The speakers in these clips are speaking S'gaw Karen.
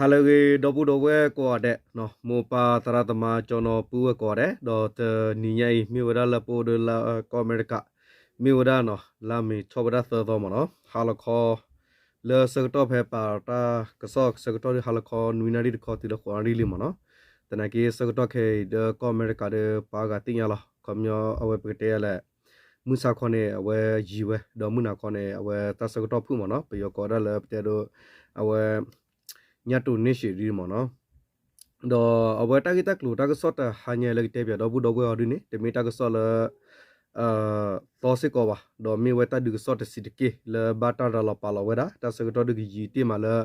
ဟါလၢအဂ့ၤ ဒီပုၢ်ဒီဝဲၢ်ကိးဂၤဒဲး, မိၢ်ပၢ်သရၣ်သမါ ကၠီနီၤပုၢ်ဝဲၢ်ကိးဂၤဒဲး, ဒီးတနံၤညါအံၤ မ့ၢ်ဝဲဒၣ်လၢပအိၣ်ဒီးလၢကီၢ်အမဲရကၤ, မ့ၢ်ဝဲဒၣ်နီၤ လါမ့ၤထီၣ်ဝဲဒၣ်သၢသီမ့ၢ်နီၤ, ဟါလီၤခီ လၢဆၢကတီၢ်ဖဲပာ်တၢ်ကစီၣ်ဆၢကတီၢ်ဒီး ဟါလီၤခီနွံနၣ်ရံၣ်တခီတုၤလၢဃိးနၣ်ရံၣ်လံမ့ၢ်နီၤ, သနာ်က့ဆၢကတီၢ်ခဲအံၤ ဒီးကီၢ်အမဲရကၤဒီး ပှၤဂၤသ့ၣ်ညါလီၤ, ခီပညီအဝဲပကတဲလဲၣ် မုၢ်ဆါခီန့ၣ် အဝဲယံၤဝဲ, ဒီးမုၢ်နၤခီန့ၣ် အဝဲတၢ်ဆၢကတီၢ်ဖုၣ်မ့ၢ်နီၤ, ပယီၤကိးဒၣ်လၢပတဲဒိ အဝဲ ညါတိၤန့ၢ်ရှံးဒ်မ့ၢ်နီၤ, ဒီးအဝဲတၢ်ဂ့ၢ်တၢ်ကျိၤတၢ်ကစီၣ်တဟါညါလၢကတဲပၠးဒီပုၢ်ဒီဝဲၢ်အီၤဒ်န့ၣ် တမ့ၢ်တၢ်ကစီၣ်လၢ သီစ့ၢ်ကီးဘၣ်, ဒီးမ့ၢ်ဝဲတၢ်ဒုးကစီၣ်တဆံးတက့ၢ် လၢဘၣ်တၢ်ရၤလီၤပာ်လီၤဝဲဒၣ် တၢ်ဆၢကတီၢ်ဒုးကယံာ်တ့ၢ်မးလၢ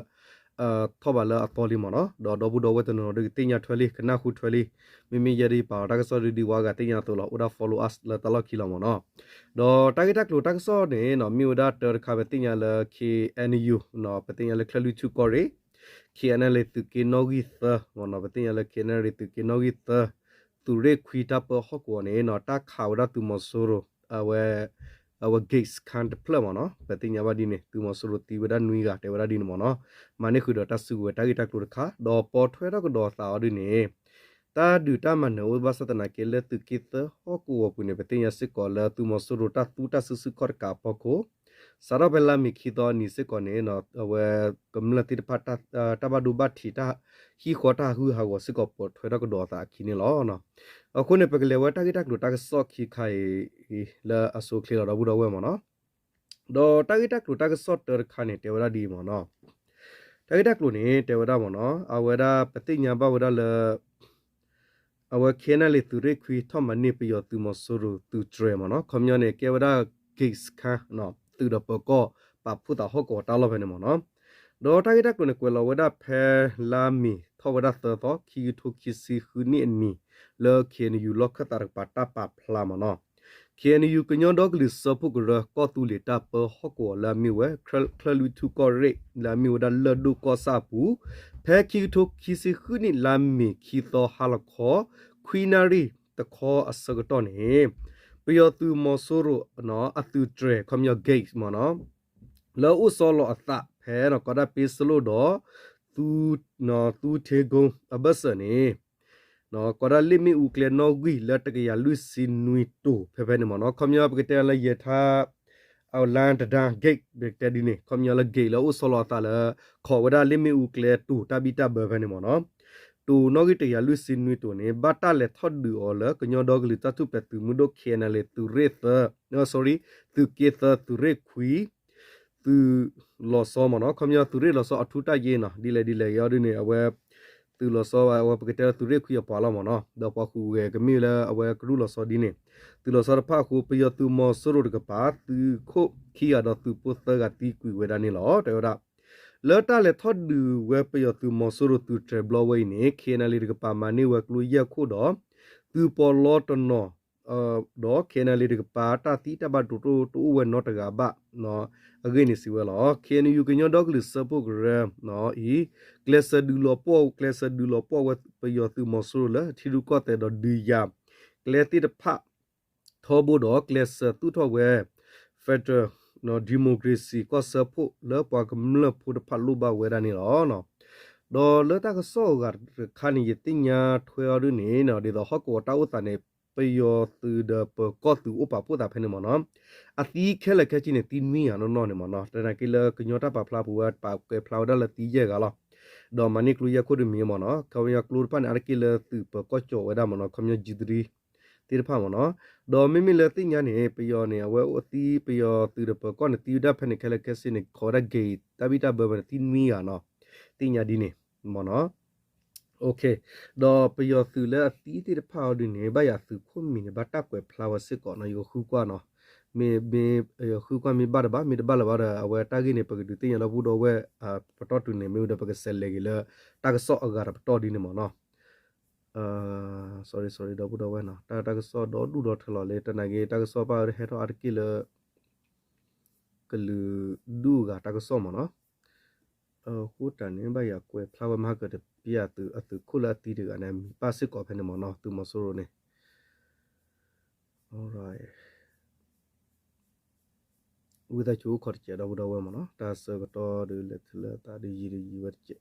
ထီၣ်ဘးလၢအသီလံမ့ၢ်နီၤ, ဒီးဒီပုၢ်ဒီဝဲၢ်တနီၤနီၤဒုးကသ့ၣ်ညါထွဲလံ ကနၢ်ဟူထွဲလံ, မ့မ့ၢ်ယဲဒ်ပာ်လီၤတၢ်ကစီၣ်ဒုးဒ်ဝဲအဂၤသ့ၣ်ညါအသိးလီၤ, အိၣ်ဒၣ် follow us လၢတၢ်လီၢ်ခံလီၤမ့ၢ်နီၤ, ဒီးတၢ်ဂ့ၢ်တၢ်ကျိၤတၢ်ကစီၣ်န့ၣ်နီၤ မ့ၢ်ဝဲဒၣ်တၢတခါ ပသ့ၣ်ညါလၢ K N U နီၤ ပသ့ၣ်ညါလၢချၢၣ်လွံၢ်ထူၣ်ကီၢ်ရ့ၣ် K N L A သုးက့နီၣ်ဂံၢ်သၢမ့ၢ်နီၤ, ပသ့ၣ်ညါလၢ K N L A သုးက့နီၣ်ဂံၢ်သၢ သုးရ့ၣ်ခွံတၢ်ပၢဟီၣ်ကဝီၤန့ၣ်နီၤ တၢ်ခးဝဲဒၣ်သုးမီၤစိရိၤ အဝဲ အဝဲ gate စခန်းတဖျၢၣ်မ့ၢ်နီၤ, ပသ့ၣ်ညါဘၣ်ဒ်န့ၣ် သုးမီၤစိရိၤသံဝဲဒၣ်နွံဂၤ တဲဝဲဒၣ်ဒ်န့ၣ်မ့ၢ်နီၤ, မၤန့ၢ်ဃုာ်ဒီးတၢ်စုကဝဲၤတၢ်ဂ့ၢ်တၢ်ကျိၤတခါ ဒီးပိာ်ထွဲထီၣ်ကဒီးအသးအီၤဒ်န့ၣ် တၢ်ဒုးတၢ်မၤနၢၤအိၣ်ဘၣ်ဆၣ်သနာ်က့လၢသုးက့သၢဟီၣ်ကဝီၤပူၤန့ၣ် ပသ့ၣ်ညါစ့ၢ်ကီးလၢသုးမီၤစိရိၤတၢ်သူတၢ်စုဆူၣ်ခီၣ်တကးအဖီခိၣ် စးထီၣ်ဖဲလါမ့ၤခံသီအနံၤစ့ၢ်ကီးန့ၣ် အဝဲကမျၢၢ်သ့ၣ်တဖၣ် တၢ်ဘၣ်ဒိဘၣ်ထံး တၢ်ဟံၣ်ဃီတၢ်ဟးဂူာ်ဟးဂီၤစ့ၢ်ကီးပိာ်ထွဲထီၣ်ကဒီးအသးအခံန့ၣ်လီၤ. အဃိန့ၣ် ပကလဲၤဝဲတၢ်ဂ့ၢ်တၢ်ကျိၤတၢ်ကစီၣ်ခံခါအံၤ လၢအဆိအချ့လီၤဒီပုၢ်ဒီဝဲၢ်မ့ၢ်နီၤ, ဒီးတၢ်ဂ့ၢ်တၢ်ကျိၤတၢ်ကစီၣ်တၢတခါန့ၣ် တဲဝဲဒၣ်ဒ်အံၤမ့ၢ်နီၤ, တၢ်ဂ့ၢ်တၢ်ကျိၤန့ၣ် တဲဝဲဒၣ်မ့ၢ်နီၤ အဝဲဒၣ်ပသ့ၣ်ညါဘၣ်ဝဲဒၣ်လၢ အဝဲ K N L A သုးရ့ၣ်ခွံထီၣ်မၤန့ၢ်ပယီၤသုးမီၤစိရိၤသုးတြဲၤမ့ၢ်နီၤ, ခီပညီန့ၣ် ကဲဝဲဒၣ် gate စခန်း သုးဒီးပၢၤကီၢ်ပာ်ဖှိၣ်သးဟီၣ်ကဝီၤတၢ်လီၢ်ဖဲန့ၣ်မ့ၢ်နီၤ, ဒီးတၢ်ဂ့ၢ်တၢ်ကျိၤန့ၣ် ကွဲးလီၤဝဲဒၣ်ဖဲလါမ့ၤထီၣ်ဝဲဒၣ်သၢသီ ခံကထိခံဆံဃုနံၣ်အနံၤ လၢ K N U လီၢ်ခၢၣ်သးတကပၤတၢ်ပာ်ဖျါမ့ၢ်နီၤ, K N U ကညီဒီကလုာ်စၢဖှိၣ်ကရၢ ကီၢ်သူလ့ၤတၢ်ပၢဟီၣ်ကဝီၤလၢအမ့ၢ်ဝဲ ချၢၣ်လွံၢ်ထူၣ်ကီၢ်ရ့ၣ် လၢအမ့ၢ်ဝဲဒၣ်လၢၢ်ဒိၣ်ကီၢ်ဆၣ်အပူၤ, ဖဲခံကထိခံဆံဃုနံၣ် လါမ့ၤခံသီဟါလီၤခီ ခွံနၣ်ရံၣ်တခီအဆၢကတီၢ်န့ၣ် ပယီၤသုးမီၤစိရိၤ အသုးတြဲၤ ခီပညီ gate မ့ၢ်နီၤ လၢအအိၣ်ဆီလီၤအသးဖဲ ကီးဒၣ်ပ့စလိၣ်ဒီး သူ သူထ့ကိ အဘၢၣ်စၢၤန့ၣ် ကီးဒၣ်လ့ၣ်မ့ၣ်အူကျဲနီၣ်ဂံၢ်လၢတကယၤလွံၢ်ဆံနွံတိၤ ဖဲဖဲန့ၣ်မ့ၢ်နီၤ, ခီပညီပကတဲလၢယဲၢ်ထါ အလါတဒါ gate ပကတဲဒ်န့ၣ် ခီပညီလၢ gate လၢအိၣ်ဆီလီၤအသးလၢ ခိးဝဲဒၣ်လ့ၣ်မ့ၣ်အူကျဲတိၤတၢ်ဘံၣ်တၢ်ဘၢဖဲန့ၣ်မ့ၢ်နီၤ, တိၤနီၣ်ဂံၢ်တကယၤလွံၢ်ဆံနွံတိၤန့ၣ် ဘၣ်တၢ်လဲၤထီၣ်ဒုးအီၤလၢကညီဒီကလုာ်တၢ်ထူၣ်ဖျဲးသုးမုၢ်ဒိၣ် K N L A သုးရ့ၣ်သၢ sorry သုးက့သၢ သုးရ့ၣ်ခွံ သုးလီၤဆီမ့ၢ်နီၤ, ခီပညီသုးရ့ၣ်လီၤဆီအထူတၢ်ယ့ၢ်နီၤ, ဒ်လဲၣ်ဒ်လဲၣ်ဂ့ၤအီၤဒ်န့ၣ် အဝဲ သုးလီၤဆီဝဲ အဝဲပကတဲလၢသုးရ့ၣ်ခွံအပှၤလီၤမ့ၢ်နီၤ, ဒီးပှၤဃုာ်ဂဲၤကမ့ၢ်လၢအဝဲကရူၢ်လီၤဆီဒ်န့ၣ်, သုးလီၤဆီတဖၣ်အဃိ ပယီၤသုးမီၤစိရိၤတကပၤ သုးခိၣ်ခံဂၤဒီးသုးဖိသၢဂၤသံကွံာ်ဝဲဒၣ်န့ၣ်လီၤ. တဲဝဲဒၣ် လၢတၢ်လဲၤထီၣ်ဒုးဝဲပယီၤသုးမီၤစိရိၤသုးတြဲၤဘျီဝဲအံၤန့ၣ် K N L A တကပၤမၤန့ၢ်ဝဲကျိယဲၢ်ခိၣ်ဒီး သုးပီးလီတနီၤ ဒီး K N L A တကပၤ တၢ်သံတၢ်ဘၣ်ဒိတအိၣ်ဝဲနီတဂၤဘၣ် အဂ့ၢ်န့ၣ်စံးဝဲလီၤ. K N U ကညီဒီကလုာ်စၢဖှိၣ်ကရၢအံၤ ကျဲးစၢးဒုးလီၤပှီၢ် ကျဲးစၢးဒုးလီၤပှီၢ်ဝဲပယီၤသုးမီၤစိရိၤလၢထံရူၢ်ကီၢ်သဲးဒီးဒုးယၤ ကျဲသ့ၣ်တဖၣ် ထီဘိဒီးကျဲးစၢးသူၣ်ထီၣ်ဝဲ Federal Democracy ကီၢ်စၢဖှိၣ်လၢပှၤကမျၢၢ်ဖိတဖၣ်လိၣ်ဘၣ်ဝဲဒၣ်န့ၣ်လီၤ. ဒီးလၢတၢ်ကစီၣ်အဂၤတခါန့ၣ် ယသ့ၣ်ညါထွဲအီၤဒ်န့ၣ် ဒ်သိးဟီၣ်ကဝီၤတၢ်အိၣ်သးန့ၣ် ပယီၤသုးဒီးပၢၤကီၢ်သုးအိၣ်ပာ်ဖှိၣ်သးဖဲန့ၣ်မ့ၢ်နီၤ, အသံခဲလၢာ်ခဲဆ့န့ၣ် သံနွံဂၤနီၢ်နီၢ်န့ၣ်မ့ၢ်နီၤ, သနာ်က့လၢကညီတၢ်ပာ်ဖျါပူၤဝဲ ပာ်ကွဲးဖျါဝဲဒၣ်လၢသံယဲၢ်ဂၤလီၤ. ဒီးမၤန့ၢ်ကျိယဲၢ်ခိၣ်တမံၤမ့ၢ်နီၤ, ခီပညီကျိတဖၣ်န့ၣ် အါတက့ၢ်လၢသုးပၢၤကီၢ်ကၠီၣ်ဝဲဒၣ်မ့ၢ်နီၤ, ခီပညီ G three သ့ၣ်တဖၣ်မ့ၢ်နီၤ, ဒီးမ့မ့ၢ်လၢသ့ၣ်ညါန့ၣ် ပယီၤန့ၣ် အဝဲအိၣ်သံပယီၤသုးဒီးပၢၤကီၢ်န့ၣ် သံဝဲဒၣ်ဖဲန့ၣ်ခဲလၢာ်ခဲဆ့န့ၣ် ခိးဝဲဒၣ် gate တၢ်ဘံၣ်တၢ်ဘၢဖဲန့ၣ် သံနွံဂၤနီၤ, သ့ၣ်ညါဒ်န့ၣ်မ့ၢ်နီၤ. ဒီးပယီၤသုးလၢအသံသ့ၣ်တဖၣ်အီၤဒ်န့ၣ် ဘၣ်ယၤသုးခိၣ်မံၤန့ၣ် ဘၣ်တၢ်ကွဲးဖျါဝဲစ့ၢ်ကီးနီၤ, ယကဃုကွၢ်နီၤ, မ့ၢ် မ့ၢ် ယဃုကွၢ်မ့ၢ်ဘၣ်တဘၣ် မ့ၢ်တဘၣ်လၢၤဘၣ်ဒီး အဝဲတၢ်ဂ့ၢ်န့ၣ် ပကဒုးသ့ၣ်ညါဒီပုၢ်ဒီဝဲၢ် ပတီၢ်တုၤန့ၣ် မ့ၢ်ဝံၤဒီး ပကစးလဲၤက့ၤလၢ တၢ်ကစီၣ်အဂၤတပတီၢ်ဒ်န့ၣ်မ့ၢ်နီၤ. sorry sorry ဒီပုၢ်ဒီဝဲၢ်နီၤ, တၢ် တၢ်ကစီၣ်ဒီဒူၣ်ဒီထၢလီၤလံ, တနာ်က့ တၢ်ကစီၣ်ဘၣ်ဟဲထီၣ်အါတက့ၢ်လၢ ကလုာ်ဒူၣ်အဂၤတၢ်ကစီၣ်မ့ၢ်နီၤ. အဃိတၢ်န့ၣ် ဘၣ်ယၤကွဲးဖျါဝဲမၤဟါကတပျၢ်သုး အသုးခိၣ်လၢအသံတဂၤန့ၣ် အမံၤပၣ်စ့ၢ်ကီးဖဲန့ၣ်မ့ၢ်နီၤ, သုးမီၤစိရိၤန့ၣ် ဝံသးစူၤအိၣ်ခိးတစဲး ဒီပုၢ်ဒီဝဲၢ်မ့ၢ်နီၤ, တၢ်ဆၢကတီၢ်ဒုးလဲၤထလၢသးဒုးယံာ်ဒုးယံာ်ဝဲတစဲး.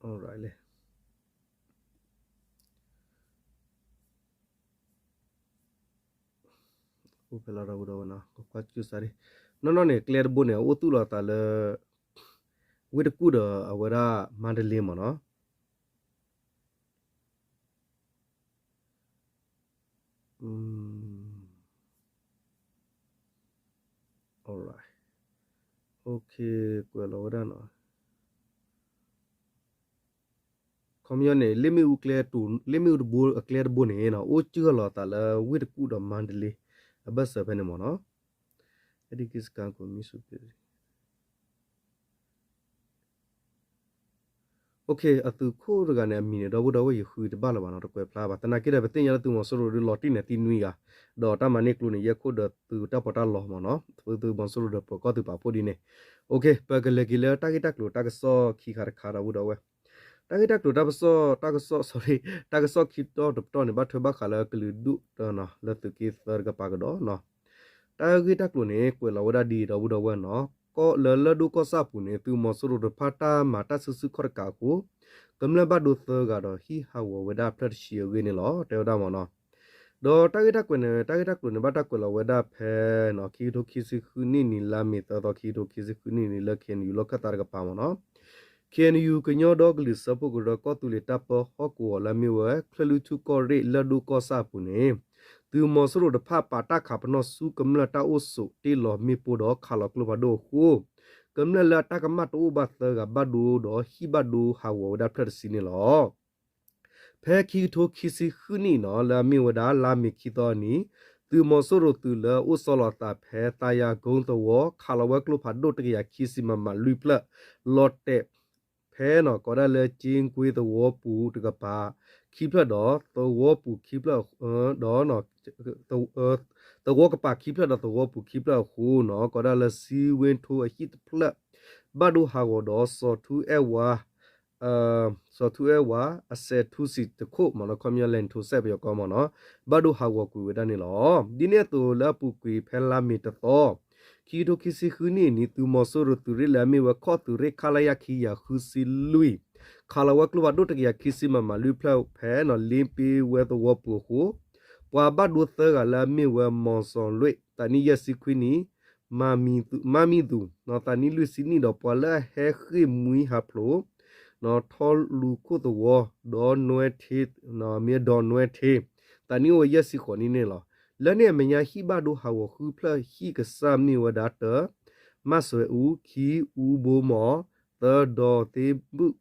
alright လဲၣ်. အိၣ်ဖဲလီၤဒီပုၢ်ဒီဝဲၢ်နီၤ, ကွၢ်စူၣ်စးဒံး, နီၢ်နီၢ်န့ၣ် ကျဲတဘိန့ၣ် အအိၣ်သူၣ်လီၤသးလၢ ဝ့ၢ်တကူၣ်ဒီးအဝဲဒၣ် မန္တလေးမ့ၢ်နီၤ. Okay ကွဲးလီၤဝဲဒၣ်နီၤ. ခီပညီန့ၣ် လ့ၣ်မ့ၣ်အူကျဲ, လ့ၣ်မ့ၣ်အူတဘိ အကျဲတဘိန့ၣ်နီၤ အိၣ်စၢၢ်လီၤသးလၢဝ့ၢ်တကူၣ်ဒီးမန္တလေး အဘၢၣ်စၢၤဖဲန့ၣ်မ့ၢ်နီၤ. အဒံက့စကါကိးမံၤဆူးက့ Okay အသုးခိၣ်တဂၤန့ၣ် အမံၤန့ၣ် ဒီပုၢ်ဒီဝဲၢ် ယဃုတဘၣ်လၢၤဘၣ်နီၤ, တကွဲးဖျါဘၣ်. သနာ်က့ဒီး ပသ့ၣ်ညါလၢသုးမီၤစိရိၤဒုးလီၤတံၢ်န့ၣ်သံနွံဂၤ, ဒီးတၢ်မၤန့ၢ်ကျိန့ၣ် ယဲၢ်ခိၣ်ဒီးသုးတၢ်ပီးတၢ်လီမ့ၢ်နီၤ, သုးမီၤစိရိၤဒီးပၢၤကီၢ်သုးပာ်ဖှိၣ်ဒ်န့ၣ်. Okay ပကလဲၤက့ၤလၢတၢ်ဂ့ၢ်တၢ်ကျိၤတၢ်ကစီၣ်ခံခါတခါ ဒီပုၢ်ဒီဝဲၢ်. တၢ်ဂ့ၢ်တၢ်ကျိၤတၢ်ကစီၣ်, တၢ်ကစီၣ်, sorry, တၢ်ကစီၣ်ခံတီၤတပတီၢ်န့ၣ် ဘၣ်ထွဲဘၣ်ဃးလၢကလုာ်ဒူၣ် လၢသုးက့သၢတကပၤကဒီးနီၤ. တၢ်ဂ့ၢ်တၢ်ကျိၤန့ၣ် ကွဲးလီၤဝဲဒၣ်ဒ်အံၤ ဒီပုၢ်ဒီဝဲၢ်နီၤ, ကီၢ်လၢလၢၢ်ဒိၣ်ကီၢ်ဆၣ်အပူၤန့ၣ် သုးမီၤစိရိၤတဖၣ်တၢ်မၤတၢ်စုဆူၣ်ခီၣ်တကးအဃိ ကမျၢၢ်ဘၣ်ဒိသၢဂၤဒီးဟံၣ်ဟးဂီၤဝဲဒၣ်ဖျၢၣ်တဆံအဂ့ၢ်န့ၣ်လီၤ တဲဝဲဒၣ်မ့ၢ်နီၤ. ဒီးတၢ်ဂ့ၢ်တၢ်ကွဲးန့ၣ်, တၢ်ဂ့ၢ်တၢ်ကျိၤန့ၣ် ဘၣ်တၢ်ကွဲးလီၤဝဲဒၣ်ဖဲနီၤ ခံကထိခံဆံဃုနံၣ်နံၤ လါမ့ၤသၢသီ ခံကထိခံဆံဃုနံၣ်နံၤ လၢ KNU လီၢ်ခၢၣ်သးတကပၤမ့ၢ်နီၤ. KNU ကညီဒီကလုာ်စၢဖှိၣ်ကရၢ ကီၢ်သူလ့ၤတၢ်ပၢဟီၣ်ကဝီၤလၢအမ့ၢ်ဝဲ ချၢၣ်လွံၢ်ထူၣ်ကီၢ်ရ့ၣ် လၢၢ်ဒိၣ်ကီၢ်ဆၣ်အပူၤန့ၣ် သုးမီၤစိရိၤတဖၣ်ပာ်တၢ်ခးပနီၣ်ဆူကမျၢၢ်တၢ်အိၣ်ဆိး တ့ၢ်လီၤမ့ၣ်ပိၢ်ဒီးခးလီၤကျိဖးဒိၣ်အဃိ ကမျၢၢ်လၢအတၢ်ကမၣ်တအိၣ်ဘၣ်သၢဂၤဘၣ်ဒိဒီးဟံၣ်ဘၣ်ဒိဟးဂီၤဝဲဒၣ်ဖျၢၣ်တဆံန့ၣ်လီၤ. ဖဲခံကထိခံဆံဃုနံၣ်နီၤ လၢအမ့ၢ်ဝဲဒၣ်လါမ့ၤခံသီအနံၤ သုးမီၤစိရိၤသုးလၢအအိၣ်ဆီလီၤသးဖဲသးယၤကိသဝီ ခးလီၤဝဲကျိဖးဒိၣ်တကယၤခံဆံ MM လွံၢ်ဖျၢၣ် လီၤတဲာ်ဖဲနီၤ ကိးဒၣ်လၢကၠ့ကွ့သဝီပူၤတကပၤ ခံဖျၢၣ်ဒီး သဝီပူၤခံဖျၢၣ် ဒီး သဝီကပၤခံဖျၢၣ်ဒီးသဝီပူၤခံဖျၢၣ်အဃိနီၤ ကိးဒၣ်လၢစံဝ့ထိအဟံၣ်တဖျၢၣ် ဘၣ်ဒိဟးဂီၤဒီး စီၤထူအဲၣ်ဝါ စီၤထူအဲၣ်ဝါ အစဲးထူစံးတခိၣ်မ့ၢ်နီၤ ခီပညီ land ထူစဲး ပယီၤကီၢ်မ့ၢ်နီၤ ဘၣ်ဒိဟးဂီၤကွံာ်ဝဲဒၣ်န့ၣ်လီၤ. ဒ်န့ၣ်အသိးလၢအပူၤကွံာ်ဖဲလါမ့ၤတသီ ခံကထိခံဆံဃုနံၣ်အနံၤ သုးမီၤစိရိၤသုးရ့ၣ်လၢအမ့ၢ်ဝဲခီၣ်သုးရ့ၣ် ခလရ ခံကယၤဃုဆံလွံၢ် ခးလီၤဝဲကျိဖးဒိၣ်တကယၤခံဆံ MM လွံၢ်ဖျၢၣ်ဖဲနီၤ လ့ပ့ဝဲသဝီပူၤအဃိ ပှၤဘၣ်ဒိသၢဂၤလၢအမ့ၢ်ဝဲ မီၤစီၤလွ့ၣ် သးနံၣ်ယဲၢ်ဆံခွံနံၣ် မၤမံၤသူး သးနံၣ်လွံၢ်ဆံနံၣ်ဒီး ပှၤလၢအဟဲဃ့ၢ်မှံဟးဖျိး ထီလူၤခိၣ်သဝီ ဒီးနွဲထ့ မ့ၢ်ဒီးနွဲထ့ သးနံၣ်အိၣ်ဝဲယဲၢ်ဆံဃိးနံၣ်န့ၣ်လီၤ. လၢန့ၣ်အမဲာ်ညါဟံၣ်ဘၣ်ဒိဟးဂီၤဃုဖျၢၣ် ဟံၣ်ကစၢ်မ့ၢ်ဝဲဒၣ် တၢ မၣ်စွဲးအူ, ခံ အူဘိမီၤ, သၢ ဒီးသ့ဘုၣ်,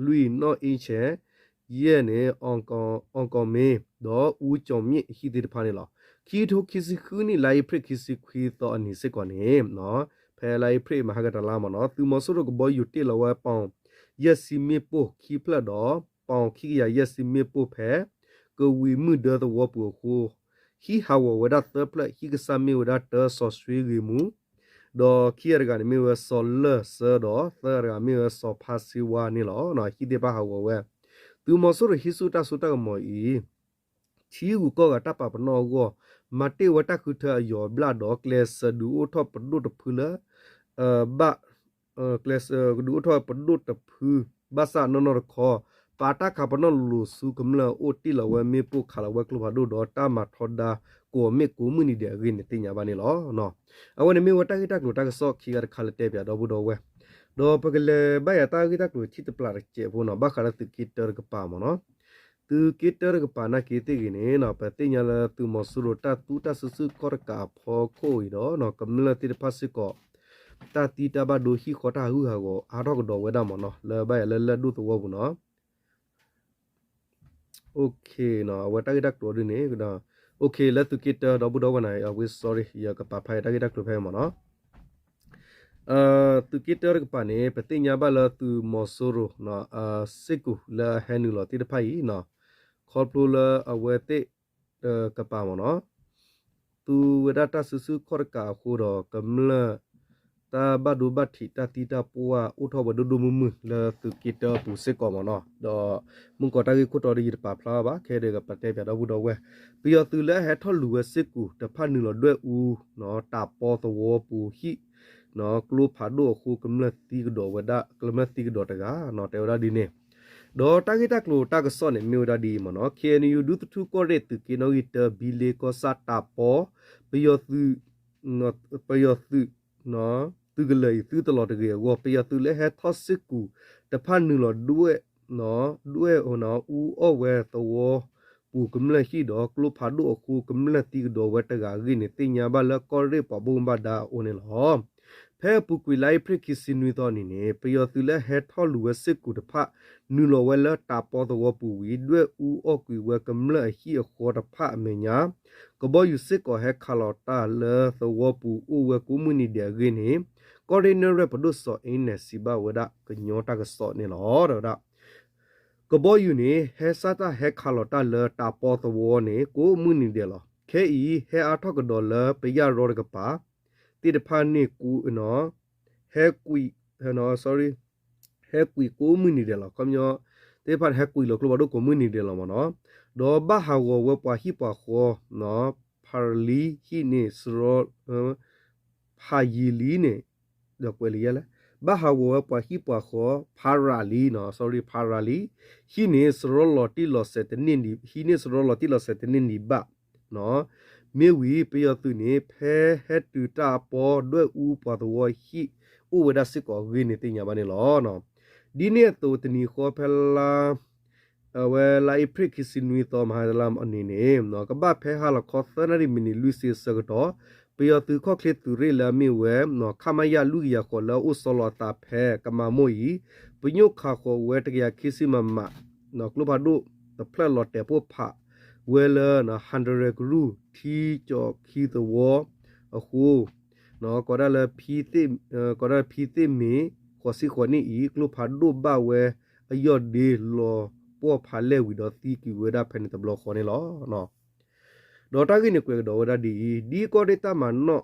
လွံၢ် နီၢ်အ့ဆဲး, ယဲၢ်န့ၣ် အီၣ်ကီၢ်မ့ၤ ဒီးအူကၠီၣ်မ့ၣ် ဟံၣ်သ့ၣ်တဖၣ်န့ၣ်လီၤ. ခံကထိခံဆံဃုနံၣ် လါအ့ဖြ့ၣ်ခံဆံခွံသီအနံၤစ့ၢ်ကီးန့ၣ် ဖဲလါအ့ဖြ့ၣ်မဟါကတလါမ့ၢ်နီၤ သုးမီၤစိရိၤကဘီယူၤတ့ၢ်လီၤဝဲပီၣ်ယဲၢ်ဆံမ့ၣ်ပိၢ်ခံဖျၢၣ်ဒီး ပီၣ်ခံကယၤယဲၢ်ဆံမ့ၣ်ပိၢ်ဖဲ ကဝံၤမုၢ်ဒၢသဝီပူၤအဃိ ဟံၣ်ဟးဂီၤဝဲဒၣ်သၢဖျၢၣ် ဟံၣ်ကစၢ်မ့ၢ်ဝဲဒၣ်တၢ စီၤဆှံဂ့ၤမူ ဒီးခံဂၤတဂၤန့ၣ်မ့ၢ်ဝဲစီၤလၢၢ်စၢဒီး သၢဂၤတဂၤမ့ၢ်ဝဲစီၤဖါစ့ဝါန့ၣ်လီၤ. ဟံၣ်သ့ၣ်တဖၣ်ဟးဂီၤဝဲ သုးမီၤစိရိၤဟံးဆူၣ်တၢ်စိတၢ်ကမီၤအံၤ ထံဂုၤကီၢ်ဂၤတၢ်ပာ်ပနီၣ်အဂီၢ် မၤတ့ၢ်ဝဲတၢ်ဃုထၢအယီၤဘျၣ်ဒီး ကျဲးစၢးဒုးအိၣ်ထီၣ်ပဒိၣ်တဖုလၢ ဘၣ် ကျဲးစၢးဒုးအိၣ်ထီၣ်ပဒိၣ်တဖု ဘၣ်ဆၣ်နီၢ်နီၢ်တခီ ပာ်တၢ်ခးပနီၣ်လိၤဆူကမျၢၢ်အအိၣ် တ့ၢ်လီၤဝဲမ့ၣ်ပိၢ် ခးလီၤဝဲကျိဖးဒိၣ်ဒီး တၢ်မၤထီဒါကိးမုၢ်နံၤဒဲးအဂ့ၢ်န့ၣ် သ့ၣ်ညါဘၣ်န့ၣ်လီၤ. အဝဲန့ၣ်မ့ၢ်ဝဲတၢ်ဂ့ၢ်တၢ်ကျိၤတၢ်ကစီၣ်ခံဂၤတခါလၢတဲပၠးဒီပုၢ်ဒီဝဲၢ် ဒီးပကလဲၤဘၣ်ယၤတၢ်ဂ့ၢ်တၢ်ကျိၤထံၣ်တပျၢ်တစဲးဖိနီၤ ဘၣ်ဃးလၢသုးက့တၢတကပၤမ့ၢ်နီၤ သုးက့တၢတကပၤနာ်က့သ့ၣ်ဂ့ၤန့ၣ် ပသ့ၣ်ညါလၢသုးမီၤစိရိၤတၢ်သူတၢ်စုဆူၣ်ခီၣ်တကးအဖီခိၣ်အံၤဒီး ကမျၢၢ်သ့ၣ်တဖၣ်စ့ၢ်ကီး တၢ်သံတၢ်ဘၣ်ဒိဟံၣ်ဃီတၢ်ဟးဂူာ်ဟးဂီၤအါထီၣ်ကဒီးဝဲဒၣ်မ့ၢ်နီၤ လၢဘၣ်ယၤလၢလၢၢ်ဒိၣ်သဝီပူၤနီၤ Okay အဝဲတၢ်ဂ့ၢ်တၢ်ကျိၤဒ်န့ၣ် Okay လၢသုးက့တၢဒီပုၢ်ဒီဝဲၢ်န့ၣ် အဝဲ sorry ယကပာ်ဖျါယတၢ်ဂ့ၢ်တၢ်ကျိၤဖဲမ့ၢ်နီၤ သုးက့တၢတကပၤန့ၣ် ပသ့ၣ်ညါဘၣ်လၢသုးမီၤစိရိၤ စ့ၢ်ကီးလၢအဟဲနုာ်လီၤသ့ၣ်တဖၣ်အံၤ ခီဖျိလၢအဝဲသ့ၣ်တကပၤမ့ၢ်နီၤ သူဝဲဒၣ်တၢ်စုဆူၣ်ခီၣ်တကးအဃိဒီး ကမျၢၢ် တၢ်ဘၣ်ဒိဘၣ်ထံးတၢ်သံတၢ်ပှၢ်အိၣ်ထီၣ်ဝဲဒိၣ်ဒိၣ်မုၢ်မုၢ်လၢသုးက့တၢအပူၤစ့ၢ်ကီးမ့ၢ်နီၤ, ဒီးမုၢ်ကီးတၢ်ဂ့ၢ်ခိၣ်တီဒီးယတပာ်ဖျါဘၣ် ခဲဒီးကပာ်တဲပၠးဒီပုၢ်ဒီဝဲၢ်, ပယီၤသုးလၢအဟဲထီၣ်လူၤဝဲစ့ၢ်ကီးတဖၣ်နုာ်လီၤဒွဲၣ်အူ တၢ်ပီသဝီပူၤဟံၣ် ကျိဖးဒိၣ်အဃိ ကမျၢၢ်သံကဒီးဝဲဒၣ် ကမျၢၢ်သံကဒီးတဂၤ တဲဝဲဒၣ်ဒ်န့ၣ်, ဒီးတၢ်ဂ့ၢ်တၢ်ကျိၤတၢ်ကစီၣ်န့ၣ် မ့ၢ်ဝဲဒၣ်ဒ်အံၤမ့ၢ်နီၤ, ခ့ၣ်အဲၣ်ယူၣ် ဒူသထူၣ်ကီၢ်ရ့ၣ်သုးက့နီၣ်ဂံၢ်တၢ ဘံလ့ကီၢ်ဆၣ်တၢ်ပီ ပယီၤသုး ပယီၤသုး သုးကလၢၤအံၤသုတလီၤတဂ့ၤအဂီၢ် ပယီၤသုးလၢဟဲထီၣ်စ့ၢ်ကီးတဖၣ်နုာ်လီၤဒွဲၣ် ဒွဲၣ်အူအီၣ်ဝဲသဝီပူၤကမျၢၢ်ဟံၣ်ဒီး ကျိဖးဒိၣ်အဃိ ကမျၢၢ်သံကဒီးဝဲတဂၤအဂ့ၢ်န့ၣ် သ့ၣ်ညါဘၣ်လၢကီၢ်ရ့ၣ်ပှၤဘၣ်မူဘၣ်ဒါအအိၣ်န့ၣ်လီၤ. ဖဲအပူၤကွံာ်လါအ့ဖြ့ၣ်ခံဆံနွံသီန့ၣ်န့ၣ် ပယီၤသုးလၢဟဲထီၣ်လူၤဝဲစ့ၢ်ကီးတဖၣ် နုာ်လီၤဝဲလၢတၢ်ပီသဝီပူၤဝံၤ ဒွဲၣ်အူအီၣ်ကွံာ်ဝဲကမျၢၢ်အဟံၣ်အဃီတဖၣ်အမဲာ်ညါ ကဘီယူၤစ့ၢ်ကီးဟဲခးလီၤတၢ်လၢသဝီပူၤအိၣ်ဝဲကိးမုၢ်နံၤဒဲးအဂ့ၢ်န့ၣ် ကီၢ်ရ့ၣ်နဲၣ်ရွဲၣ်ပဒိၣ်စီၤအ့နဲၣ်စံးဘၣ်ဝဲဒၣ်ကညီတၢ်ကစီၣ်န့ၣ်လီၤ. ဒီးဝဲဒၣ် ကဘီယူၤန့ၣ် ဟဲစးတၢ်ဟဲခးလီၤတၢ်လၢတၢ်ပီသဝီန့ၣ် ကိးမုၢ်နံၤဒဲးလီၤ. ခဲအံၤ ဟဲအါထီၣ်ကဒီးလၢပယၢ်ရီတကပၤ သ့ၣ်တဖၣ်န့ၣ် ဟဲကွံာ် ဟဲကွံာ်ကိးမုၢ်နံၤဒဲးလီၤ. ခီပညီ သ့ၣ်တဖၣ်န့ၣ် ဟဲကွံာ်လီၤကျိဖးဒိၣ်ကိးမုၢ်နံၤဒဲးလီၤမ့ၢ်နီၤ, ဒီးဘၣ်ဟးဂီၤဝဲပှၤဟံၣ်ပှၤဃီ ဖးရၤလံဟံၣ်န့ၣ် ဖးယံၤလံန့ၣ် ဒီးကွဲးလံယဲလဲၣ်, ဘၣ်ဟးဂီၤဝဲပှၤဟံၣ်ပှၤဃီ ဖးရၤလံ sorry ဖးရၤလံ ဟံၣ်န့ၣ်စရီလီၤတံၢ်လီၤဆဲးတန့ၢ် ဟံၣ်န့ၣ်စရီလီၤတံၢ်လီၤဆဲးတန့ၢ်ဒံးဘၣ် မ့ၢ်ဝံၤ ပယီၤသုးန့ၣ် ဖဲဟဲတုၤတၢ်အပီ ဒွဲၣ်အူပှၤသဝီဟံၣ် အိၣ်ဝဲဒၣ်စ့ၢ်ကီးအဂ့ၢ်န့ၣ်သ့ၣ်ညါဘၣ်န့ၣ်လီၤ. ဒ်န့ၣ်အသိးတနံၤဃီဖဲလါ အဝဲလါအ့ဖြ့ၣ်ခံဆံနွံသီ မဟါတလါအနံၤန့ၣ် ကဘၣ်ဖဲဟါလီၤခီသၢနၣ်ရံၣ်မံးနံးလွံၢ်ဆံအဆၢကတီၢ် ပယီၤသုးခီၣ်ချ့သုးရ့ၣ်လၢအမ့ၢ်ဝဲ ခမရ လွံၢ်ကယၤဃိး လၢအအိၣ်ဆီလီၤအသးဖဲကမၤမိၢ်အံၤ ပညိၣ်ခးဃီၤဝဲတကယၤခံဆံ မမ ကျိဖးဒိၣ်တဖျၢၣ်လီၤတဲာ်ပိၢ်ဖးဝဲလၢ ဟးတရဲၣ်ကရူၢ် ထံကၠီၤခံသဝီအဃိ ကိးဒၣ်လၢ ကိးဒၣ်ဖံသ့ၣ်မ့ၤ ဃိးဆံဃိးနံၣ်အံၤ ကျိဖးဒိၣ်ဘၣ်ဝဲအယီၢ်ဒ့လီၤပှီၢ်ဖးလဲၢ်ဝံၤဒီးသံကွံာ်ဝဲဒၣ်ဖဲန့ၣ်တဘျီဃီန့ၣ်လီၤ. ဒီးတၢ်ဂ့ၢ်န့ၣ်ကွဲးကဒီးဝဲဒၣ်ဒ်အံၤ, ဒ်ကီၢ်ရ့ၣ်တၢ်မၤနီၣ်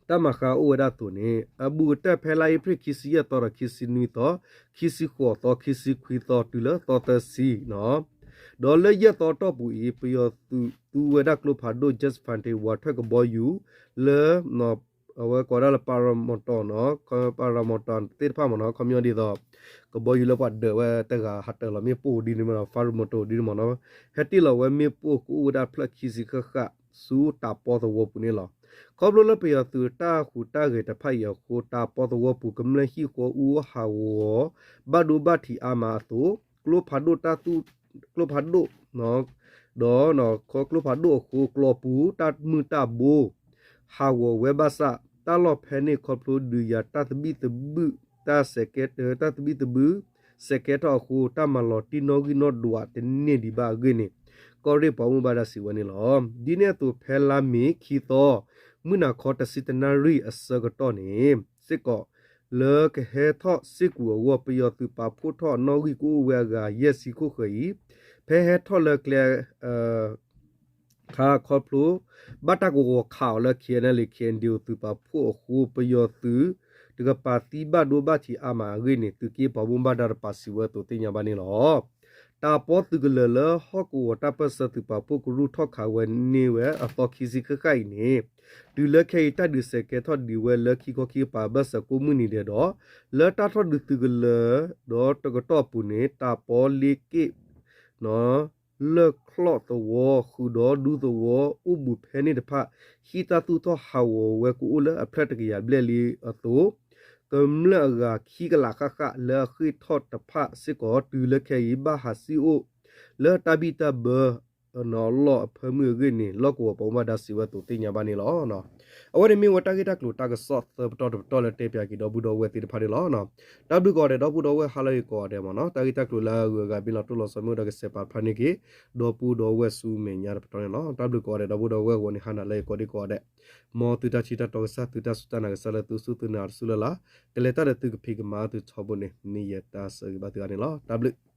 တၢ်မၤဃါအိၣ်ဝဲဒၣ်အသိးန့ၣ် အဘူးကတၢၢ်ဖဲလါအ့ဖြ့ၣ်ခံဆံယဲၢ်သီဒီးခံဆံနွံသီ, ခံဆံဃိးသီ, ခံဆံခွံသီတုၤလၢသီသၢဆံ ဒီးလၢယဲၢ်သီတီၢ်ပူၤအံၤ ပယီၤသုးသူဝဲဒၣ်ကျိဖးဒိၣ် Jet Fighter ဝးထွဲကဘီယူၤ လၢ အဝဲကိးဒၣ်လၢ paramotor နီၤ, paramotor သ့ၣ်တဖၣ်မ့ၢ်နီၤ, ခီပညီဒ်သိး ကဘီယူၤလၢပှၤဒၢးဝဲတဂၤဟးတၢၢ်လီၤမ့ၣ်ပိၢ်ဒ်န့ၣ်မ့ၢ်နီၤ, paramotor ဒ်န့ၣ်မ့ၢ်နီၤ, ဟဲတ့ၢ်လီၤဝဲမ့ၣ်ပိၢ်ကအိၣ်ဝဲဒၣ်ဖျၢၣ်ခံဆံဃၣ်ဃၣ် ဆူတၢ်ပီသဝီပူၤန့ၣ်လီၤ. ခီဖျိလၢပယီၤသုးတၢ်ဟူးတၢ်ဂဲၤတဖၣ်အံၤအဃိ တၢ်ပီသဝီပူၤကမျၢၢ်ဟံၣ်ဃီအူအီၣ်ဟးဂီၤ ဘၣ်ဒိဘၣ်ထံးအါမးအသိး ကျိဖးဒိၣ်တၢ်သူၣ် ကျိဖးဒိၣ် ဒီး ကျိဖးဒိၣ်အဃိ ကျီပူၤ တၢ်မုၢ်တၢ်ဘိ ဟးဂီၤဝဲဘၣ်ဆၣ် တၢ်လီၢ်ဖဲန့ၣ်ခီဖျိဒုးယၤတၢ်သဘံၣ်သဘုၣ် တၢ်စဲးကဲ တၢ်သဘံၣ်သဘုၣ် စဲးကဲထီၣ်အဃိ တၢ်မၤလီၤတံၢ်နီၣ်ဂံၢ်နီၣ်ဒွးတန့ၢ်ဒံးဘၣ်အဂ့ၢ်န့ၣ် ကီၢ်ရ့ၣ်ပှၤဘၣ်မူဘၣ်ဒါစံးဝဲန့ၣ်လီၤ. ဒ်န့ၣ်အသိးဖဲလါမ့ၤခံသီ မုၢ်နၤခီတဆံတနၣ်ရံၣ်အဆၢကတီၢ်န့ၣ် စ့ၢ်ကီး လၢကဟဲထီၣ်စ့ၢ်ကီးအဂီၢ် ပယီၤသုးပာ်ဖှိၣ်ထီၣ်အနီၣ်ဂံၢ်ကအိၣ်ဝဲအဂၤယဲၢ်ဆံခိၣ်ဃၢၤအံၤ ဖဲဟဲထီၣ်လၢကျဲ ခါခီဖျိ ဘၣ်တၢ်ကဝီၤခးအီၤလၢ KNLA KNDO သုးပာ်ဖှိၣ်အဃိ ပယီၤသုး တကပၤသံဘၣ်ဒိဘၣ်ထံးအါမးအဂ့ၢ်န့ၣ် သုးက့ပှၤဘၣ်မူဘၣ်ဒါတပၤစံးဝဲအသိးသ့ၣ်ညါဘၣ်န့ၣ်လီၤ. တၢ်ပီသုးကလၢၤလၢဟီၣ်ကဝီၤတၢ်ပၢၢ်ဆၢသုးပာ်ဖှိၣ်ကရူၢ်ထီၣ်ခးဝဲန့ၢ်ဝဲအသီခံဆံဃၣ်ဃၣ်အံၤန့ၣ် တုၤလၢခဲအံၤတၢ်ဒုးစဲးကဲထီၣ်ဒံးဝဲလၢခံခီခံကပၤအဘၢၣ်စၢၤကိးမုၢ်နံၤဒဲးဒီး လၢတၢ်ထီၣ်ဒုးသုးကလၢၤဒီးတကတီၢ်အပူၤန့ၣ် တၢ်ပီလ့က့ၣ် လၢၢ်ချီၣ်သဝီ ဃုာ်ဒီးဒူသဝီ အိၣ်ဘူးဖဲန့ၣ်တဖၣ် ဟံၣ်တၢ်သူၣ်ထီၣ်ဟးဂီၤဝဲကအိၣ်လၢအဖျၢၣ်တကယၤဘျဲၣ်လံအသိး ကမျၢၢ်အဂၤခံကလးဃၣ်ဃၣ်လၢအဃ့ၢ်ထီၣ်တဖၣ်စ့ၢ်ကီး တုၤလၢခဲအံၤဘၣ်ဟးစံၣ်အိၣ်လၢတၢ်ဘံၣ်တၢ်ဘၢ အလီၢ်အဖၢမုၢ်အဂ့ၢ်န့ၣ် လီၢ်ကဝီၤပှၤဘၣ်မူဘၣ်ဒါစံးဝဲအသိးသ့ၣ်ညါဘၣ်န့ၣ်လီၤ. အဝဲန့ၣ်မ့ၢ်ဝဲတၢ်ဂ့ၢ်တၢ်ကျိၤတၢ်ကစီၣ်သၢပတီၢ်တပတီၢ်လၢတဲပၠးက့ၤဒီပုၢ်ဒီဝဲၢ်သ့ၣ်တဖၣ်န့ၣ်လီၤ. တၢ်ဘျုးကိးဂၤဒဲး ဒီပုၢ်ဒီဝဲၢ်ဟါလၢအဂ့ၤကိးဂၤဒဲးမ့ၢ်နီၤ, တၢ်ဂ့ၢ်တၢ်ကျိၤလၢအဂုၤအဂၤမ့ၢ်လီၤတိၢ်လီၤဆီမ့ၢ်အိၣ်ဒီးကစဲးပာ်ဖျါန့ၢ်က့ၤ ဒီပုၢ်ဒီဝဲၢ်ဆူမဲာ်ညါတပတီၢ်န့ၣ်လီၤ. တၢ်ဘျုးကိးဂၤဒဲး ဒီပုၢ်ဒီဝဲၢ်ဂီၤန့ၣ်ဟါနၤလၢအဂ့ၤကိးဒံကိးဂၤဒဲး, မ်သုတၢ်ထံၣ်တၢ်တီကစၢ် သုတၢ်စူၢ်တၢ်နာ်ကစၢ်လၢသုစူၢ်သုနာ်တစူၢ်လၢ်လၢ်, ကလဲၤတၢ်ဒီးသုကဖံးကမၤသုထီဘိန့ၣ် မ့ၢ်ယတၢ်ဆၢဂ့ၤဘၣ်သုဂၤန့ၣ်လီၤ. တၢ်ဘျုး